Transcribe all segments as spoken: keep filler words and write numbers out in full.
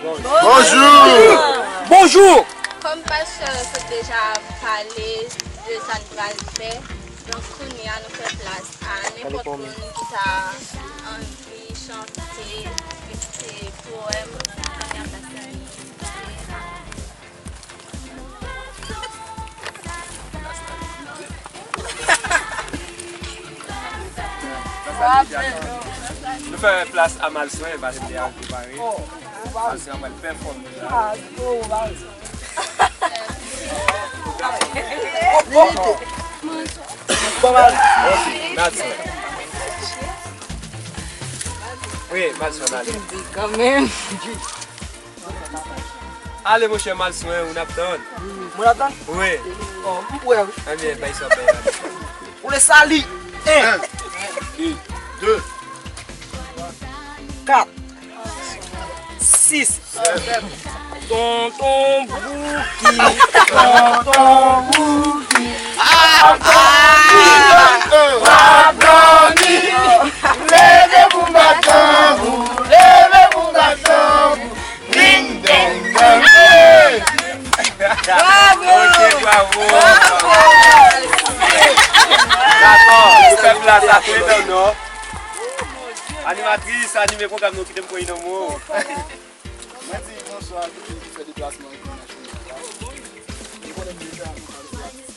Bonjou! Bonjou! Kòm pastè sot deja pale de sa n pral fè, donk kounye a nou fè plas a nenpòt moun ki ta anvi chante, ekri powèm, kounye a plas la li. Nou fè plas a Malswen, paske li al prepare. Malswen ap al pèfòme la. Ok, Malswen. Wi, Malswen, ale. Kanmenm. Ale, monchè, Malswen, ou n ap tann. Mwen ap tann? Wi. Oh, m prè, wi. Ebyen, bay sa, bay la. Ou le sali. En. En. De. Kat. Sis. Tonton Bouki. Tonton Bouki. Ap dòmi. Leve pou m bat tanbou. Leve pou m bat tanbou. Ding, ding, ding, hey! Bravo! Ok, bravo! Dakò, nou fè plas a Fredonò. Animatris, anime pwogram nou, kite m pran yon mo. Mwen di bonswa a tout moun ki fè deplasman an vin nan jounen an la. Nou konnen deja nou pral fè atis.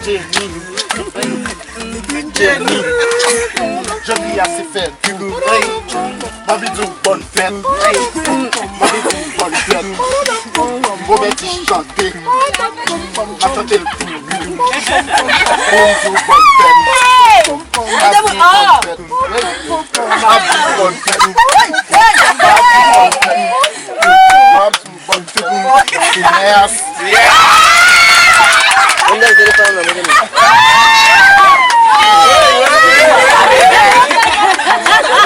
Jenny, Jenny, jodi a se fèt. Hey, m anvi di w bòn fèt. Hey, m anvi di w bòn fèt. Bon, Betty chante. M ap chante l pou ou. M anvi di w bòn fèt. M ap di w bòn fèt. Hey, m ap di w bòn fèt. M ap di w bòn fèt. Yes! Yes! Mwen nan telefòn nan, mwen nan.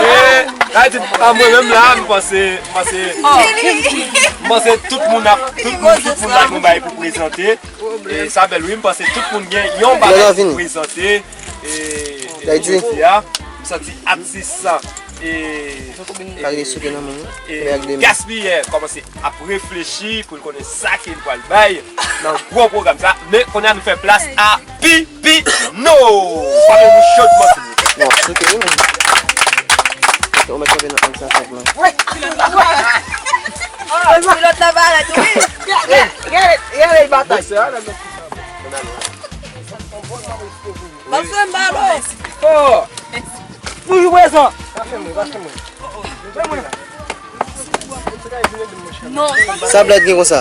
Eh, sa di, a, mwen menm la, m panse, m panse, m panse tout moun ap, tout moun, tout moun la gon bagay pou prezante. E sa bèl, wi, m panse tout moun gen yon bagay pou prezante. E, e jodi a, m santi atis sa. E, e, e gaspiyè kòmanse ap reflechi pou l konnen sa ke l pral bay nan gwo pwogram sa. Men kounye a nou fè plas a Pipino. Pale nou chodman, silvouplè. Non, souke wi, men. Ou mèt kanpe nan ann sa fèt la. Pilòt la parèt, wi. Gade, gade, gade batay. Pase m balon. Oh. Toujou prezan. Sa Blad gen konsa?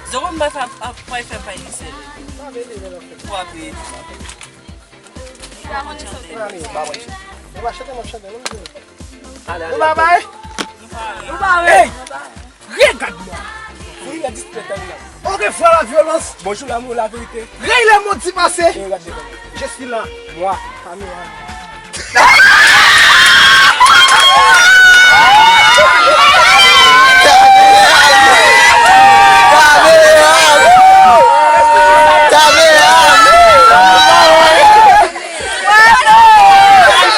Zòrèy m pa fè, ap, pa fè pay li sèl. Pou apre. Nou pa bay. Nou pa bay. Nou pa bay. Regade-moi. Fou, il a disparu, là. On revoit la violence. Bonjour, l'amour, la vérité. Rèy lè modi pase. E gade kòman. Je suis là, moi, parmi eux.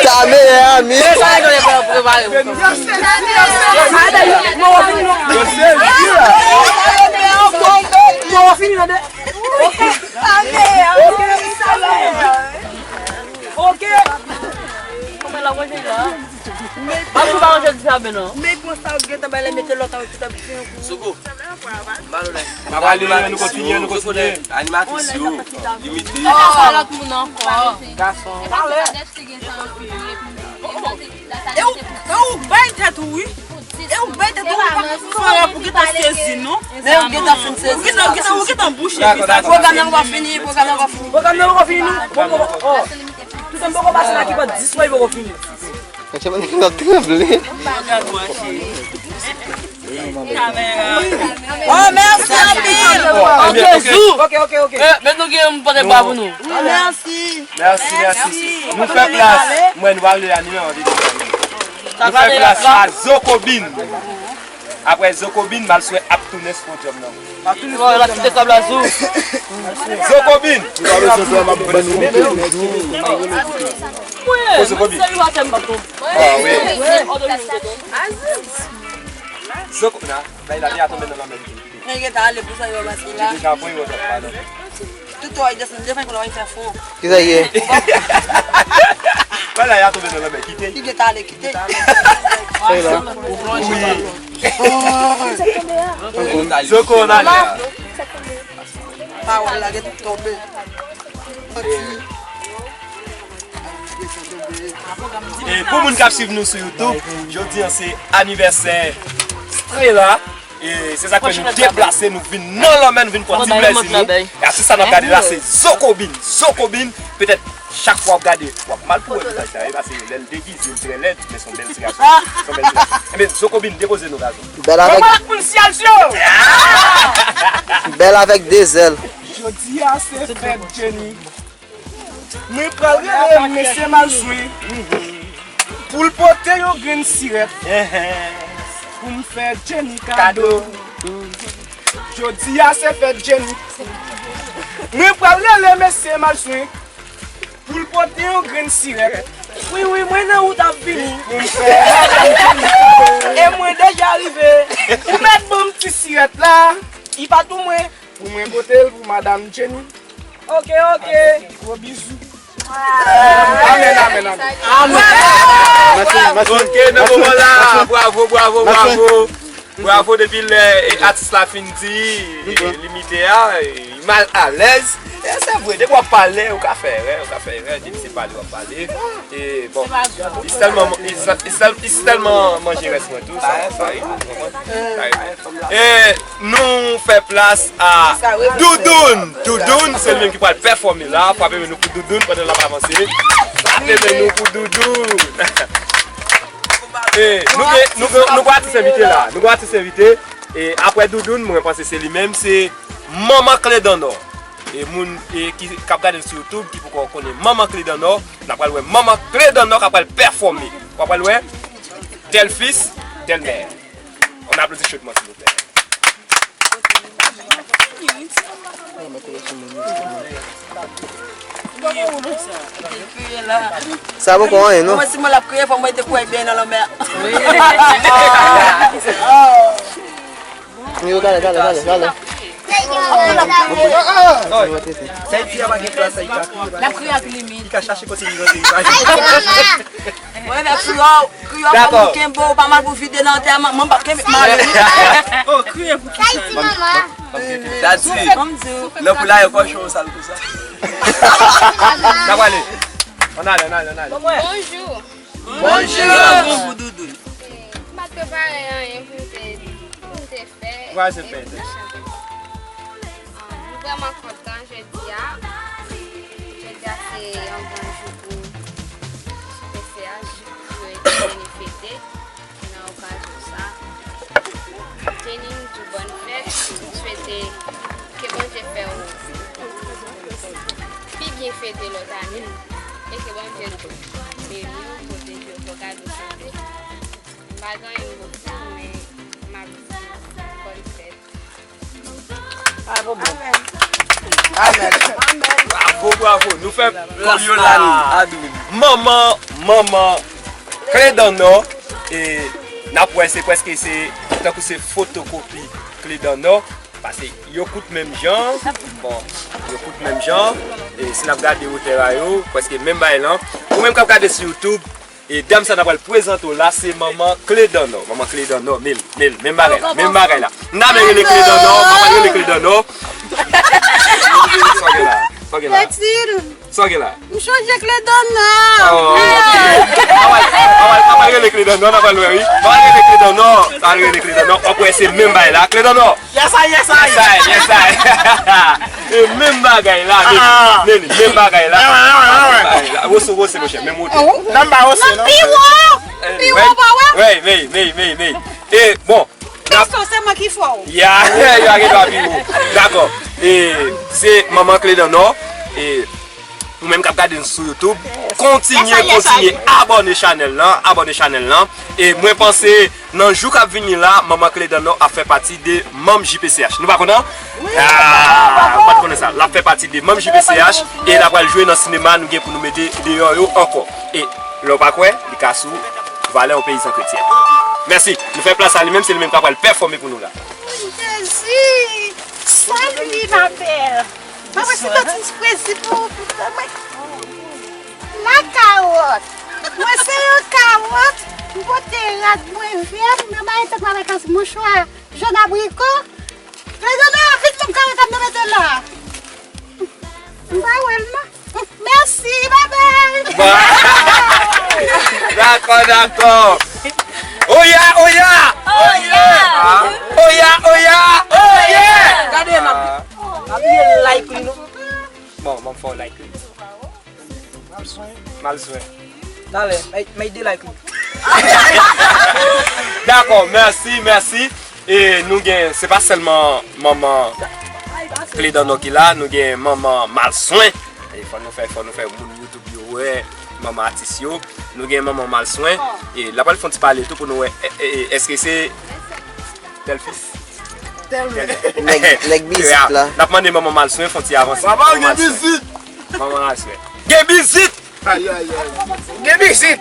Ta meyè ami. Ok. Kòman l ap ranje la? Mwen pa manje di sa, ben non. Men bon sa ou gentan bay la mete lòt avèk tout ap gen. Soukou. Ba nou lè. N ap ale, nou kontinye, nou kontinye. Animatris yo, Dimitri. Sa lòt moun ankò. Gason. E ou, e ou bay tèt ou wi. E ou bay tèt ou, ou pa fè pou gentan sezi non. Men ou gentan fin sezi. Ou gentan, ou gentan, ou gentan bouche. Pwogram nan pa fini, pwogram nan pa fini. Pwogram nan pa fini non. Bon, bon, bon. M poko pase nan ki pòt dis mwa, li poko fini. Mwen se mwen ki ap tranble. Oh, mèsi anpil. Ok, ok, ok. Men nou gen yon pote bwa pou nou. Mèsi. Mèsi, mèsi. Nou fè plas. Mwen, nou pa vle anime an vide. Nou fè plas a Zokobin. Apre Zokobin, m al swe Aptounès Podium nan. Bon, la kite kòb la sou. Zokobin! Ko Zokobin? Ah wi. Zokobin, bay la, li a tonbe nan lanmè. Mwen gentan ale pou sa yo pase la. Li deja voye wòt ap pale. Tout ou ay desann devan pou la fè fon. Kisa ye? Bay la, li a tonbe nan lanmè. Kite. Li gentan ale kite. Fèy la. Zoko, n ale. Pawòl la gentan tonbe. E pou moun k ap swiv nou sou YouTube, jodi an se anivèsè Strela. E se sa k fè nou deplase, nou vin nan lanmè, nou vin pran ti plèzi nou. E atis sa n ap gade la se Zokobin. Zokobin, petèt chak fwa w ap gade, w ap mal pou wè vizaj sa, e paske lè l degize, l trè lèd, men se yon bèl ti gason. Se yon bèl ti gason. Ebyen, Zokobin, depoze nou gason. Bèl avèk, bèl avèk de zèl. Jodi a se fèt Jenny. Mwen pral rele mesye Malswen pou l pote yon grenn sirèt pou m fè Jenny kado. Jodi a se fèt Jenny. Mwen pral rele mesye Malswen pou l pote yon grenn sirèt. Wi, wi, mwen nan wout ap vini. Pou m fè madanm Jenny kado. E mwen deja rive. Ou mèt ban m ti sirèt la. Li pa tou mwen. Pou mwen pote l pou madanm Jenny. Ok, ok. Gwo bizou. Amen, amen, amen. Ok, nan moman la, bravo, bravo, bravo. Bravo depi lè e, atis la fin di e, limite a, e, li mal alèz. E se vre, depi w ap pale, ou ka fè erè, ou ka fè erè, depi se pale w ap pale. E bon, li sèlman, li sèl- li sèl- li sèlman manje rès mwen tou, sa, sa rive, ou konprann? Sa rive. E nou fè plas a Doudoun. Doudoun, se li menm ki pral pèfòme la. Frape men nou pou Doudoun pandan l ap avanse. Frape men nou pou Doudoun. E nou gen, nou gen, nou gen atis envite la. Nou gen atis envite. E apre Doudoun, mwen panse se li menm, se Manman Kle dan Nò. E moun e, ki k ap gade n sou YouTube, ki poko konnen Manman Kle dan Nò, n ap pral wè Manman Kle dan Nò k ap pral pèfòme. W ap pral wè tèl fis, tèl mè. On aplodi chodman, silvouplè. Sa poko anyen, non? Mwen, si mwen l ap kriye, fò mwen te kwè byen nan lanmè. Yo, gade, gade, gade, gade. L ap kriye ak limit. Mwen, avèk kriye, kriye, pa pou kenbe w, pa mal pou vide nan antèman. Mwen, m p ap kenbe mal. Oh, kriye pou kisa? Dadi, lè pou la yo kòchon sal konsa. N ap ale. Ann ale, ann ale, ann ale. Bonjou. Bonjou. M pa t prepare anyen pou m te, pou m te fè. Wa se fè. M vrèman kontan jodi a. Jodi a se yon gran jou pou P C H, pou yo te vini fete. Nan okazyon sa, Jenny, m di w bòn fèt, m swete ke Bondye fè w pi byen fete lòt ane, e ke Bondye tou beni w, pwoteje w, fè w gade w sante. M pa gen anyen m pou di w, men m ap di w bòn fèt. Bravo, bravo. Nou fè plas la. Manman, manman Kle dan Nò. E n ap wè se prèske se tankou se fotokopi Kle dan Nò. Paske yo kout menm jan. Bon, yo kout menm jan. E si n ap gade wotè a yo, prèske menm bagay lan. Ou menm k ap gade sou YouTube, e dam sa n ap pral prezante w la, se manman Kle dan Nò. Manman Kle dan Nò, men l, men l, menm bagay la, menm bagay la. N ap rele Kle dan Nò, manman rele Kle dan Nò. Sa w gen la? Sa w gen la? Sa w gen la? M chonje Kledannò. Oh, ok. Apral, apral, apral rele Kledannò, n apral wè, wi. Apral rele Kledannò, apral rele Kledannò. W ap wè se menm bagay la. Kledannò. Yes, I, yes, I. Yes, I, yes, I. E menm bagay la, Nelly. Ah. Nelly, menm bagay la. Ah, ouais, ouais, ouais, ouais. Menm bagay la. Wose, wose, monchè, menm wotè. Nan ba wose, non? Pi wo! Pi wo, pa wè? Wi, wi, wi, wi, wi. E, bon, Pastè, se mwen ki fè w. Ya, yo a gen dwa pi wo. Dakò. E, se manman Kledannò. E, ou menm k ap gade n sou YouTube, kontinye, kontinye abòne chanèl lan, abòne chanèl lan. E mwen panse, nan jou k ap vini la, manman Kledannò ap fè pati de manm J P C H. Nou pa konnen? Ah, ou pa t konnen sa. L ap fè pati de manm J P C H e l ap pral jwe nan sinema nou gen pou nou mete deyò yo ankò. E lè w pa kwè, li ka sou Valè yon peyizan kretyen. Mèsi. Nou fè plas a li menm, se li menm k ap pral pèfòme pou nou la. Jezi! Salut, ma belle! Mwen, mwen, se yon ti prezi pou, pou mwen. La kawòt. Mwen, se yon kawòt. Mwen pote rad mwen vè, mwen bay tèt mwen avèk yon mouchwa jòn abriko. Kledannò, vin, non, kawòt ap nou mete la. M pa wè l, non. Mèsi, babay. Bon. Dakò, dakò. Oya, oya. Oya. Ah. Oya, oya. Oya. Gade, m ap, m ap like li, non. Bon, bon, fò like li. Mal swen. Talè, mèt, mèt de like li. Dakò, mèsi, mèsi. E nou gen, se pa sèlman manman Kledannò ki la, nou gen manman Malswen. E fò nou fè, fò nou fè moun YouTube yo wè manman atis yo. Nou gen manman Malswen. E l ap pral fè yon ti pale tou pou nou wè, e, e, e, èske se Tèl fis. Tèl fis. Nèg, nèg bizit la. N ap mande manman Malswen fè yon ti avanse. Papa, gen bizit. Manman Malswen. Gen bizit! Ay, ay, ay. Gen bizit!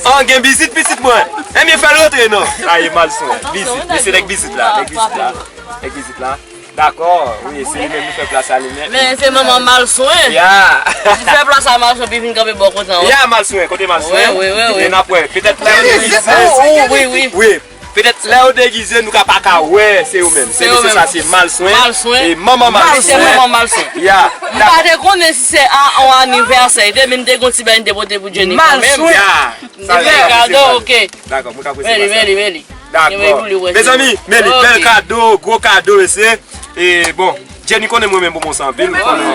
Ah, gen bizit, pitit mwen. Ebyen, fè l rantre, non. Ay, Malswen. Bizit. Men se nèg bizit la. Nèg bizit la. Nèg bizit la. Dakò, wi, se li menm nou fè plas a li menm. Men se manman Malswen. Ya. Li fè plas a Malswen, pi vin kanpe bò kote an. Ya, Malswen, kote Malswen? Wi, wi, wi, wi. E n ap wè, petèt lè yo degize. Oh, oh, wi, wi. Wi, petèt lè yo degize, nou ka pa ka wè, se yo menm. Se yo menm. Se misye sa, se Malswen. Malswen. E manman Malswen. Wi, se manman Malswen. Ya. M pa te konnen si se a, yon anivèsè. Te vin, te gon ti bagay, m te pote pou Jenny kanmenm. Malswen. Ya. Sa vle di kado, ok. Dakò, mwen ka prese plas la. Meli, meli, meli. Dakò. Mezanmi, Meli, bèl kado, gwo kado, mesye. E, bon, Jenny konnen mwen renmen bonbon sa anpil, ou konnen.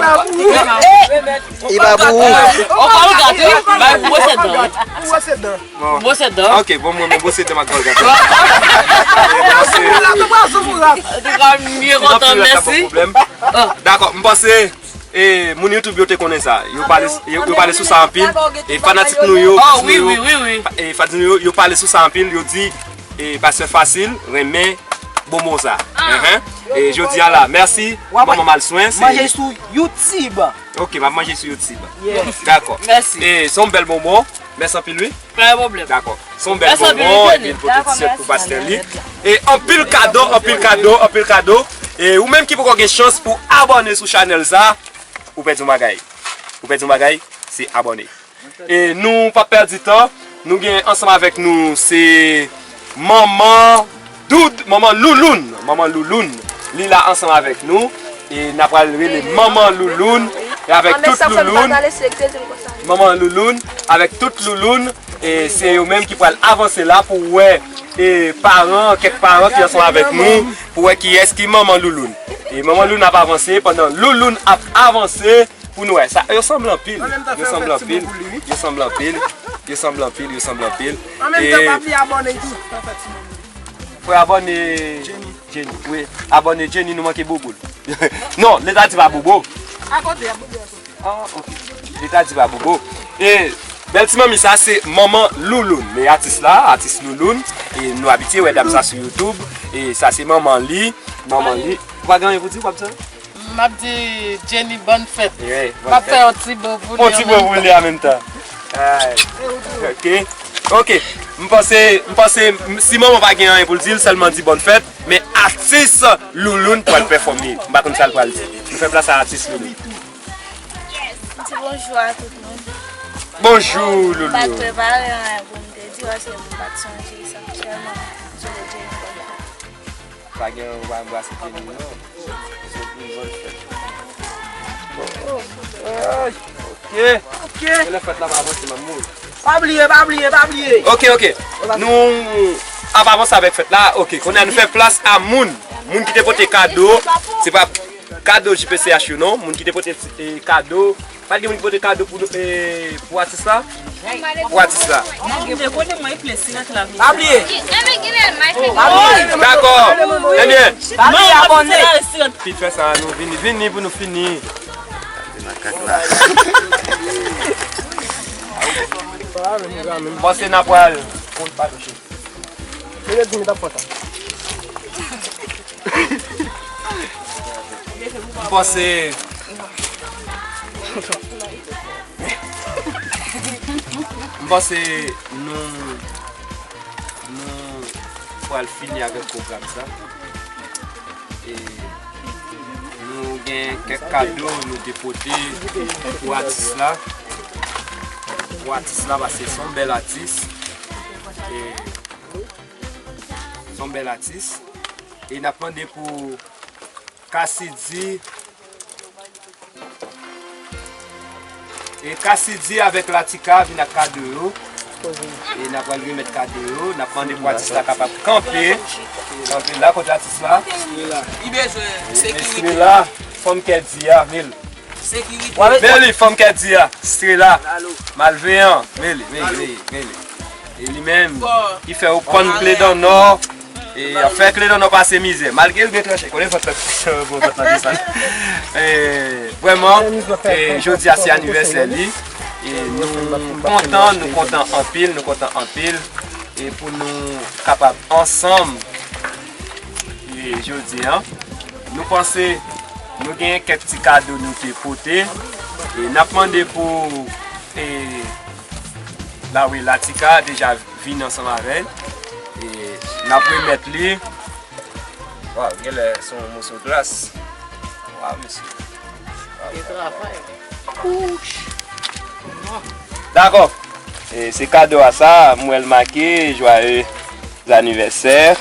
Li pa pou ou. Ou pa regate, bay pou bwose dan. Pou bwose dan. Bon. Bwose dan. Ok, bon, mwen, mwen bwose dan, m ap regate. Antouka, m byen kontan, mèsi. Dakò, m panse E, moun YouTube yo te konnen sa. Yo pale, yo, yo pale sou sa anpil. E fanatik nou yo, oh, wi, wi, wi, wi. E fanatik nou yo, yo pale sou sa anpil. Yo di, e, Pastè Fasil renmen bonbon sa. Ah. Enhen. E jodi a la, mèsi, manman Malswen. Manje sou YouTube. Ok, m ap manje sou YouTube. Yes. Dakò. Mèsi. E, se yon bèl bonbon. Mèsi anpil, wi. Pa gen pwoblèm. Dakò. Se yon bèl bonbon, epi l pote ti sèt pou pastè li. E anpil kado, anpil kado, anpil kado. E ou menm ki poko gen chans pou abòne sou chanèl sa, ou pèdi yon bagay. Ou pèdi yon bagay, se abòne. E nou p ap pèdi tan, nou gen ansanm avèk nou, se manman Doud, manman Louloun, manman Louloun, li la ansanm avèk nou. E n ap pral rele manman Louloun, e avèk tout Louloun, manman Louloun, avèk tout Louloun, e se yo menm ki pral avanse la pou wè, e paran, kèk paran ki ansanm avèk nou, pou wè kiyès ki manman Louloun. E manman Louloun ap avanse, pandan Louloun ap avanse, pou nou wè sa, yo sanble anpil. Yo sanble anpil. Yo sanble anpil. Yo sanble anpil. Yo sanble anpil. An menm tan, pa bliye abòne tou. Fò abòne Jenny. Jenny, wi. Abòne Jenny, nou manke bobo l. Non, li ta di pa bobo. Akote, a bobo akote. Ah, ok. Li ta di pa bobo. E bèl ti manmi sa, se manman Louloun. Men atis la, atis Louloun. E nou abitye wè dam sa sou YouTube. E sa se manman li. Manman li. Ou pa gen anyen pou di, w ap di? M ap di Jenny bòn fèt. M ap fè yon ti bo pou li an menm tan. Yon ti bo pou li an menm tan. Ok. Ok. M panse, m panse, m, si manman pa gen anyen pou l di, l sèlman di bòn fèt, men atis Louloun pral pèfòme. M pa konn sa l pral di. Nou fè plas a atis Louloun. M di bonjou a tout moun. Bonjou, Louloun. M pa t prepare anyen pou m te di, paske m pa t sonje sa. Sèlman, m swete Jenny bòn fèt. Pa gen yon anbrase Jenny, non. Sou prizon l fèt. Bon. Ay. Ok. Konnen fèt la pa avanse, m ap mouri. Pa bliye, pa bliye, pa bliye. Ok, ok. Nou ap avanse avèk fèt la. Ok, kounye a nou fè plas a moun. Moun ki te pote kado. Se pa kado J P C H yo non. Moun ki te pote eh, kado. Pa t gen moun ki pote kado pou, eh, pou atis la? Pou atis la. Pa bliye. Pa bliye. Dakò. Ebyen. Pa bliye abòne. Pit fè sa, nou vini, vini pou nou fini. Makak la. M panse n a pral. Kont pa touche. Mwen di m t ap fè sa. M panse. M panse nou, nou pral fini avèk pwogram sa. E nou gen kèk kado nou te pote pou atis la. Pou atis la, paske se yon bèl atis. E se yon bèl atis. E n ap mande pou Kasidi. E Kasidi avèk Latika vin ak kado yo. E n ap pral remèt kado yo. N ap mande pou atis la kapab kanpe. Kanpe la kote atis la. Li bezwen sekirite. Estrela, fanm kè di a, men l. Sekirite. Men li, fanm kè di a. Estrela. Malveyan. Men li, men li, men li, men li. E li menm ki fè yo pann Kle dan Nò. E ap fè Kle dan Nò pase mizè. Malgre l gen tranche. Konnen vant la, bon, vant la desann. E vrèman, e jodi a se anivèsè li. E nou kontan, nou kontan anpil, nou kontan anpil. E pou nou kapab ansanm, e jodi a, nou panse nou gen kèk ti kado nou te pote. E n ap mande pou, e, la wi, Latika deja vin ansanm avè l. E n ap remèt li. Waw, genlè se yon moso glas. Waw, mesye. Waw, waw, waw. Dakò. E se kado a sa, m wè l make, joyeux anniversaire,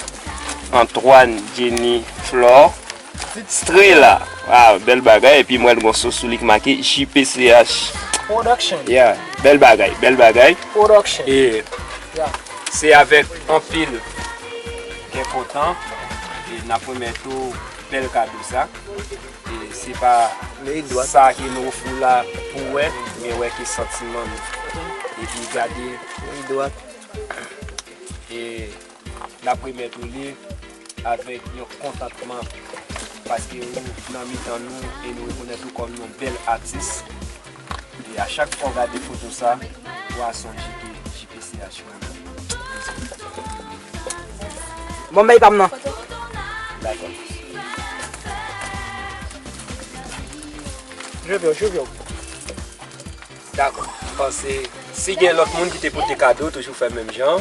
Antoine, Jenny, Flore, Strela. Waw, bèl bagay. Epi m wè l gon sos sou li ki make J P C H. Production. Yeah, bèl bagay, bèl bagay. Production. E se avèk anpil kè kontan e n ap remèt ou bèl kado sa. E se pa sa ke nou ofri w la pou wè, men wè ke santiman nou. Epi gade. E n ap remèt ou li avèk yon kontantman, paske ou nan mitan nou e nou rekonèt ou kòm yon bèl atis. E a chak fwa w gade foto sa, w a sonje ke J P C H renmen w. Bon, bay pa m nan. Dakò. Je viens, je viens. Dakò. M panse si gen lòt moun ki te pote kado, toujou fè menm jan.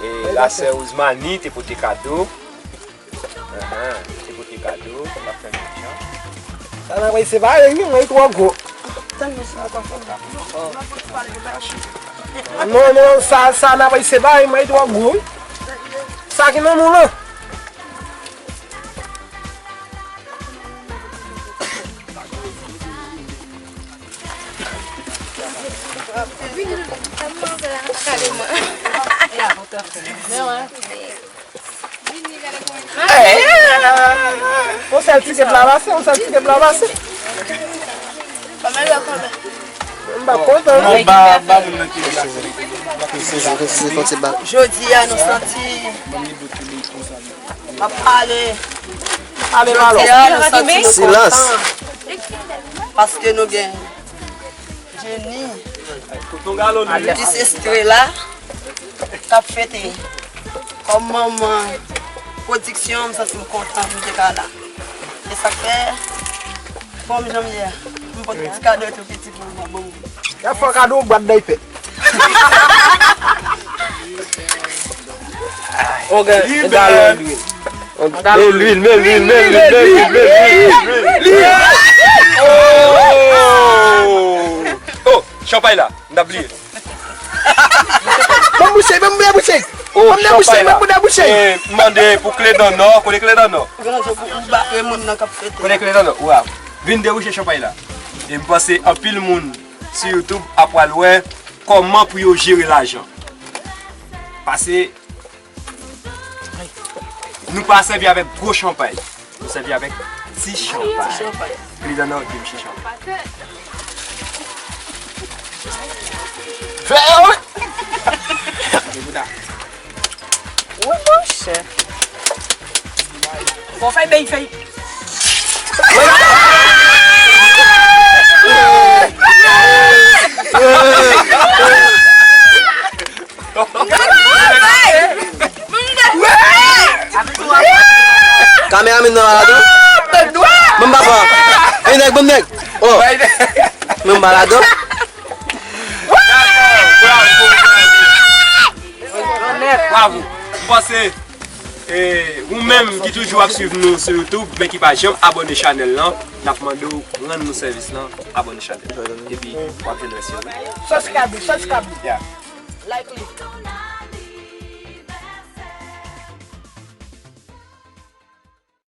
E la sè Ousmane te pote kado. Ahan, te pote kado, m ap fè menm jan. Sa nan pral separe, wi, mwen twò gwo. Non, non, sa, sa nan pral separe, mwen twò gwo, wi. Sa ki nan nou lan. Yon sèl tikèt la pase, yon sèl tikèt la pase. M pa kontan. Non, ba, ba moun nan ki la. Jodi a nou santi n ap pale. Jodi a nou santi nou kontan. Paske nou gen Jenny, Atis Estrela, k ap fete. Kòm manman pwodiksyon, m santi m kontan pou m te ka la. E sa k fè, kòm jan m ye a, m pote ti kado tou piti pou mwen, bon. Y ap fè kado yon bwat daypè. Ok, men lwil, men lwil, men lwil, men lwil. Oh! Oh, chanpay la, m t ap bliye. Ban m bouche, ban m bouche. Oh, chanpay la. Ban m bouche. Eh, m mande pou Kle dan Nò, kote Kle dan Nò? Kote Kle dan Nò? Waw. Vin debouche chanpay la. E m panse anpil moun sou YouTube ap pral wè kòman pou yo jere lajan. Pase, nou pa sèvi avèk gwo chanpay. Nou sèvi avèk ti chanpay. Ti chanpay. Plidan nan di m ti chanpay. Fè, wi. Wi, monchè. Fò fè bèy fèy. Kameraman nan malad, wi. Ban m papa. Ey, nèg, ban m nèg. Oh. Ban m malad, wi. Bravo. M panse, eh, ou menm ki toujou ap swiv nou sou YouTube, men ki pa janm abòne chanèl lan, n ap mande w rann nou sèvis lan, abòne chanèl. Epi, w ap jwenn rès yo. Subscribe, subscribe. Yeah. Like li.